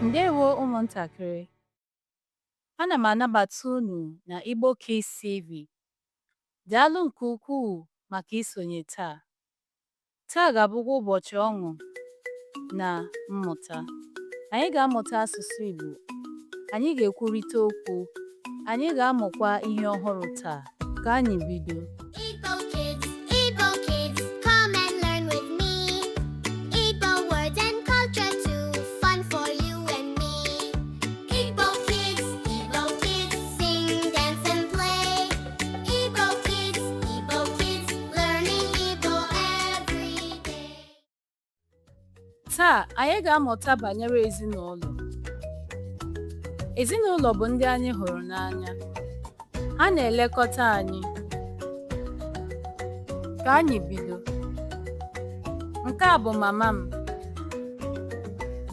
Ndewo ụmụntakịrị. Ana m anabata unu na Igbo Kids TV. Daalụ nke ukwuu maka isonye taa. Taa ga-abụkwa ụbọchị ọṅụ na mmụta. Anyị ga-amụta asụsụ Igbo. Anyị ga-ekwurịta okwu. Anyị ga-amụkwa ihe ọhụrụ taa. Ka anyị bido. Igbo kids, come and learn with me. Igbo words and culture too, fun for you and me. Igbo kids, sing, dance and play. Igbo kids, learning Igbo every day. Taa anyị ga-amụta banyere ezinụlọ. Ezinụlọ bụ ndị anyị hụrụ n'anya. Ha na-elekọta anyị. Ka anyị bido. Nke a bụ mama m.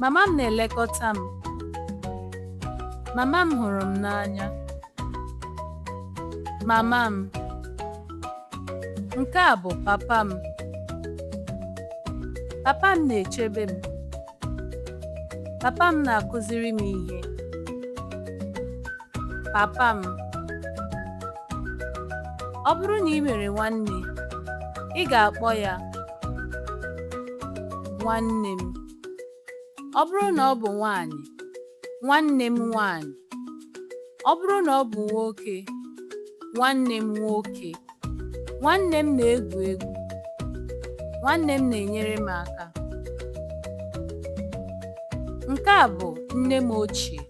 Mama m na-elekọta m. Mama m hụrụ m n'anya. Mama m. Nke a bụ papa m. Papa m na-echebe m. Papa m na-akụziri m ihe. Papa m. Ọ bụrụ na ị nwere nwanne, ị ga-akpọ ya nwanne m. Ọ bụrụ na ọ bụ nwanyị, nwanne m nwanyị. Ọ bụrụ na ọ bụ nwoke, nwanne m nwoke. Nwanne m na-egwu egwu. Nwanne m na-enyere m aka. Nke a bụ nne m ochie.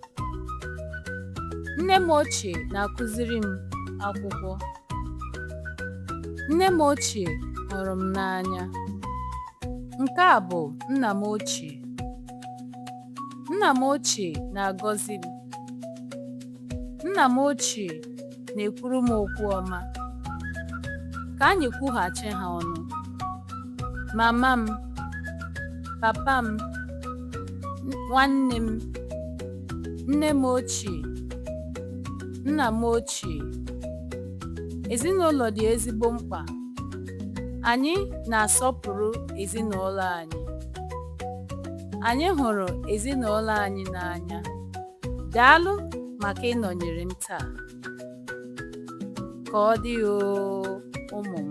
Nne m ochie na-akụziri m akwụkwọ. Nne m ochie hụrụ m n'anya. Nke a bụ nna m ochie. Nna m ochie na-agọzi m. Nna m ochie na-ekwuru m okwu ọma. Ka anyị kwughachi ha ọnụ. Mama m, papa m, nwanne m, nne m ochie, nna m ochie. Ezinụlọ dị ezigbo mkpa. Anyị na-asọpụrụ ezinụlọ anyị. Anyị hụrụ ezinụlọ anyị n'anya. Daalụ maka ịnọnyere m taa. Ka ọ dị oo, ụmụ m.